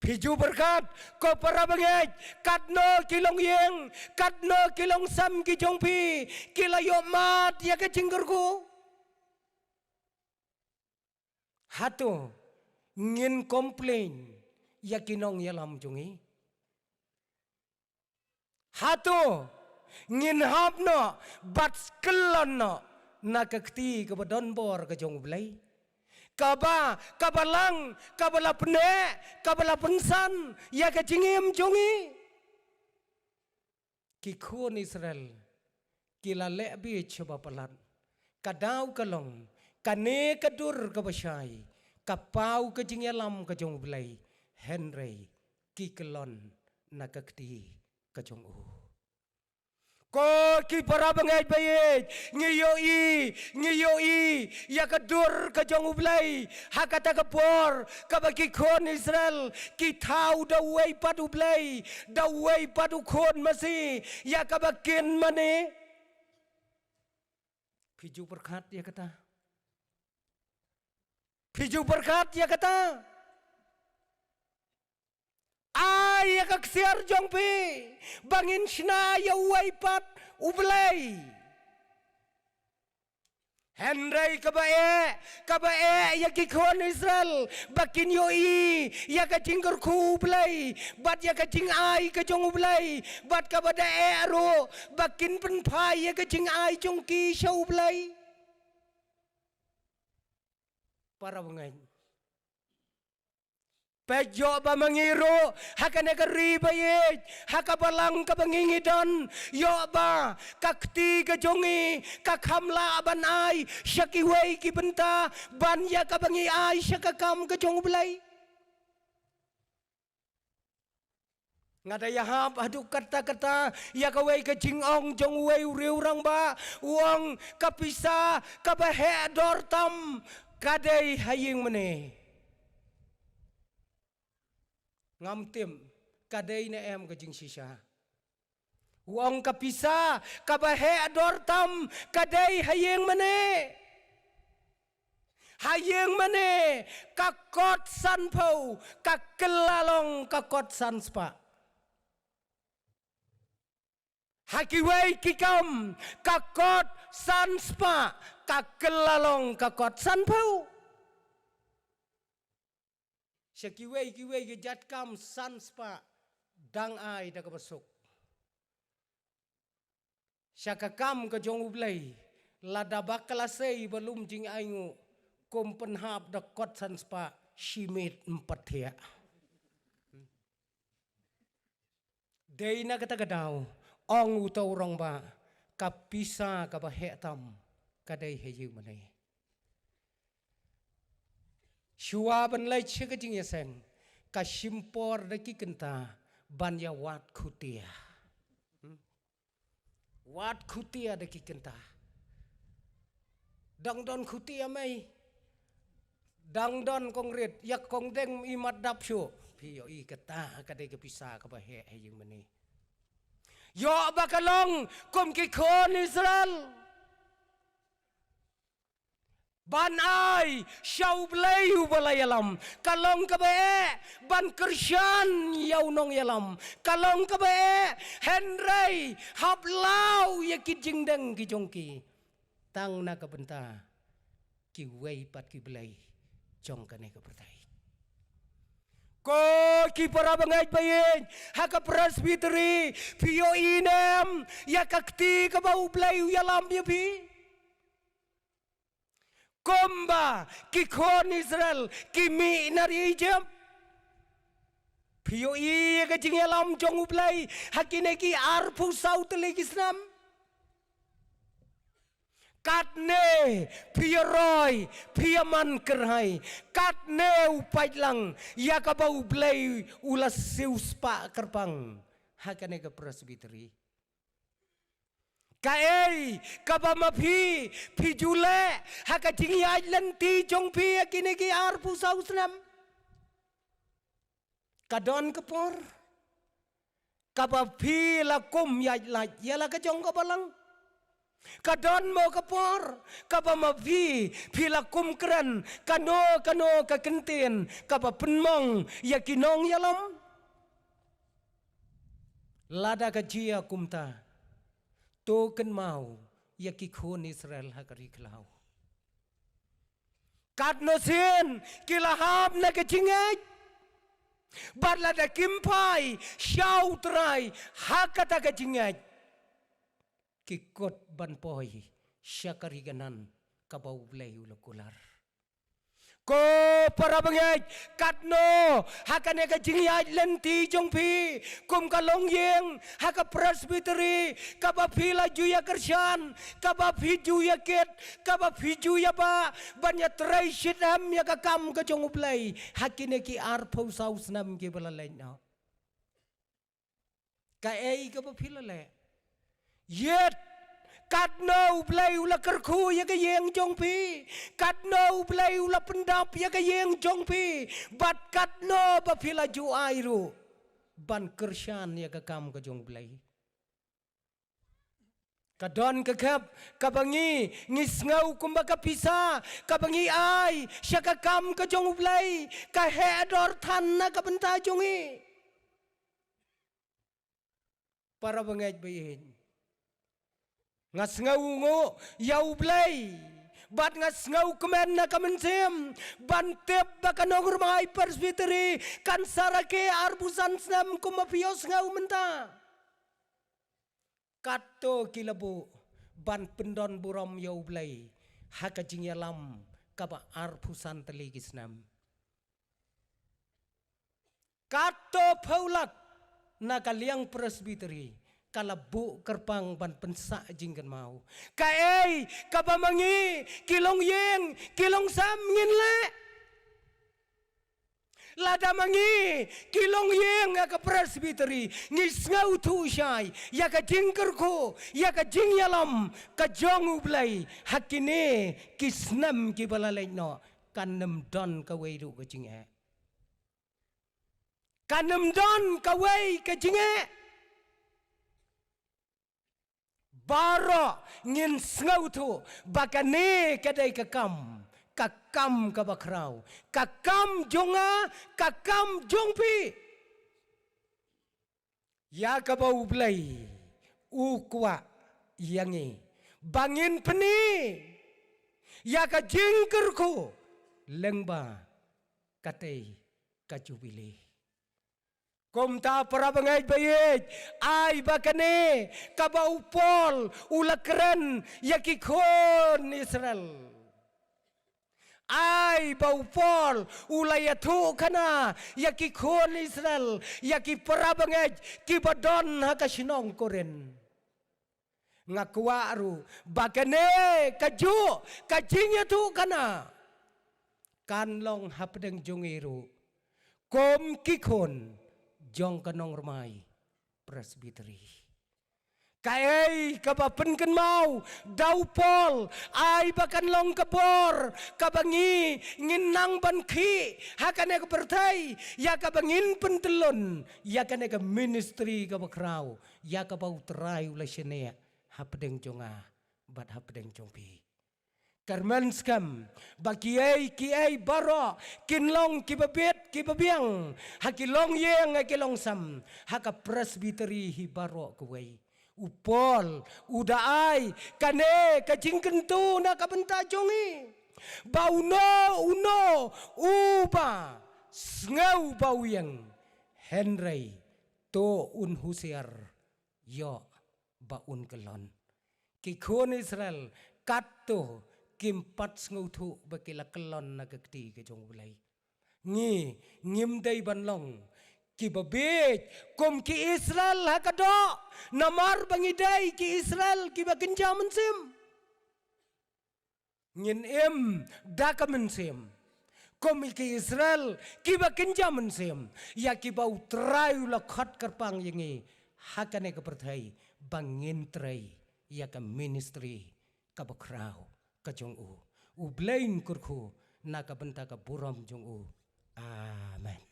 Phi ju pyrkhat ko para bangeit, katno ki longïing, katno ki longsam ki jong phi ki la ïohmad ïa ka jingkyrkhu? Hato ngin complain ïa ki nongïalam jong ngi? Hato ngin hap noh bad kyllon noh na ka kti kaba don bor ka jong U Blei, kaba, ka balang kaba la pyneh, kaba la pynsan ïa ka jingim jong ngi? Ki khun Israel ki la leh bieit shaba palat. Ka daw ka long, kane ka dur kaba shai ka paw ka jingïalam ka jong U Blei, hynrei ki kyllon na ka kti ka jong u. Ko ki para bangeit ba ïeit, ngi ïohi, ngi ïohi ïa ka dur ka jong U Blei ha kata ka por kaba ki khun Israel ki thaw da uwei pat U Blei, da uwei pat u Khun Masi ïa kaba kin mane. Phi ju pyrkhat ïa kata? Phi ju pyrkhat ïa kata? Ai ïa ka ksiar jong phi ba ngin shna ïa uwei pat U Blei. Hynrei kaba eh, kaba eh ïa ki khun Israel ba kin ïohi ïa ka jingkyrkhu U Blei bad ïa ka jingai ka jong U Blei, bad kaba da eh ruh ba kin pynphai ïa ka jingai jong ki sha U Blei. Para bangeit, peit ïoh ba ma ngi ruh ha kane ka ri ba ïeit, ha ka balang kaba ngi ngi don, ïoh ba ka kti ka jong ngi ka kham lah ban ai sha kiwei ki bynta ban ïa kaba ngi ai sha ka kam ka jong U Blei. Nga da ïahap haduh katta katta ïa kawei ka jingong jong uwei u riew rangbah, u ong ka pisa kaba heh dor tam ka dei ha ïing mane. Ngam tip ka dei ne em ka jingshisha. U ong ka pisa kaba heh dor tam ka dei ha ïing mane. Ha ïing mane ka kot sanphew, ka kylla long ka kot sanspah. Ha kiwei ki kam ka kot sanspah, ka kylla long ka kot sanphew. Sha kiwei kiwei ki jait kam sanspah dang ai da kaba suk. Sha ka kam ka jong U Blei, lada ba ka la sei ba lum jingainguh, kum pynhap da kot sanspah, shi miet ym pat thiah. Dei na kata ka daw, ong uta u rangbah, ka pisa kaba heh tam ka dei ha ïing mane. Shuwa ban leit sha ka jingïaseng, ka shim por da ki kynta ban ïa wad khutia. Hmm? Wad khutia da ki kynta. Dang don khutia mei. Dang don kong rit, ïa kong deng i mat dap shuh. Phi ïohi kata ka dei ka pisa kaba heh ha ïing mane. Ïoh ba ka long kum ki khun Israel. Ban ai sha U Blei uba la ïalam. Ka long kaba eh ban kyrshan ïa u nongïalam. Ka long kaba eh hynrei hap law ïa ki jingdeng ki jong ki. Tang na ka bynta kiwei pat ki blei jong kane ka pyrthei. Ko ki para bangeit ba ïeit ha ka presbytery, phi ïohi ne em ïa ka kti kaba U Blei u ïalam ïa phi? Kumba ki khun Israel ki mih na ri Egypt. Phi ïohi ïa ka jingïalam jong U Blei ha kine ki arphew saw tylli ki snem? Katne phi ïaroi, phi ïaman kyrhai, katne u pait lang ïa kaba U Blei u la siewspah kyrpang ha kane ka presbytery. Kaei kaba ma phi phi ju leh ha ka jingïaid lynti jong phi ha kine ki arphew saw snem? Ka don ka por kaba phi la kum ïaid lait ïa la ka jong ka balang? Ka don mo ka por kaba ma phi phi la kum kren kano kano ka kyntien kaba pynmong ïa ki nongïalam? Lada ka jia kumta, to kynmaw ïa ki khun Israel ha ka ri khlaw. Katno sien ki la hap na ka jingngeit. Bad lada kim phai sha U Trai ha kata ka jingngeit, ki kut ban poi sha ka ri Kanaan kaba U Blei u la kular. Ko para bangeit, katno ha kane ka jingïaid lynti jong phi kum ka longïing ha ka presbytery, kaba phi la ju ïa kyrshan, kaba phi ju ïa kit, kaba phi ju ïa bah ban ïa trei shitom ïa ka kam ka jong U Blei ha kine ki arphew saw snem kiba la leit noh? Kaei kaba phi la leh? Ïeit, katno U Blei u la kyrkhu ïa ka ïing jong phi? Katno U Blei u la pyndap ïa ka ïing jong phi? Bad katno ba phi la ju ai ruh ban kyrshan ïa ka kam ka jong U Blei? Ka don ka khep kaba ngi, ngi sngew kumba ka pisa kaba ngi ai sha ka kam ka jong U Blei ka heh dor than na ka bynta jong ngi. Para bangeit ba ïeit, nga sngew nguh ïa U Blei bad nga sngew kmen na ka mynsiem ban tip ba ka nongrwai presbytery kan sa rakhe arphew san snem kumba phi ïohsngew mynta. Katto ki la buh ban pyndon burom ïa U Blei ha ka jingïalam kaba arphew san tylli ki snem. Katto phew lak na ka liang presbytery ka la buh kyrpang ban pynsah jingkynmaw. Kaei kaba ma ngi ki longïing ki longsem ngin leh? Lada ma ngi ki longïing ha ka presbytery ngi sngewthuh shai ïa ka jingkyrkhu, ïa ka jingïalam ka jong U Blei ha kine ki snem kiba la leit noh, kan ym don kawei ruh ka jingeh. Kan ym don kawei ka jingeh. Baroh ngin sngewthuh ba kane ka dei ka kam, ka kam kaba khraw, ka kam jong nga, ka kam jong phi, ïa kaba U Blei u kwah ïa ngi ba ngin pyni ïa ka jingkyrkhu lyngba katei ka Jubili. Kumta para bangeit ba ïeit, ai ba kane kaba u Paul u la kren ïa ki khun Israel. Ai ba u Paul u la ïathuhkhana ïa ki khun Israel, ïa ki para bangeit kiba don ha ka shnong Korinth. Nga kwah ruh ba kane kajuh ka jingïathuhkhana kan long hapdeng jong ngi ruh kum ki khun jong ka nongrmai Presbytery. Kaei kaba pynkynmaw da u Paul, ai ba kan long ka bor kaba ngi ngin nang ban khih ha kane ka pyrthei, ïa kaba ngin pyntyllun ïa kane ka ministry kaba khraw, ïa kaba U Trai u la shaniah hapdeng jong nga bad hapdeng jong phi. Kyrmen skhem ba kiei kiei baroh kin long kiba bit kiba biang ha ki longïing ha ki longsam ha ka Presbytery hi baroh kawei. U Paul u da ai kane ka jingkyntu na ka bynta jong ngi, ba uno uno uba sngew ba u ïeng, hynrei to un husiar ïoh ba un kyllon. Ki khun Israel katto kim pat sngewthuh ba ki la kyllon na ka kti ka jong U Blei. Ngi ngim dei ban long kiba bieit kum ki Israel ha ka doh, namar ba ngi dei ki Israel kiba kynja mynsiem. Ngin im da ka mynsiem kum ki Israel kiba kynja mynsiem, ïa kiba U Trai u la khot kyrpang ïa ngi ha kane ka pyrthei ba ngin trei ïa ka ministry kaba khraw ka jong u. U Blei un kyrkhu na ka bynta ka burom jong u. Amen.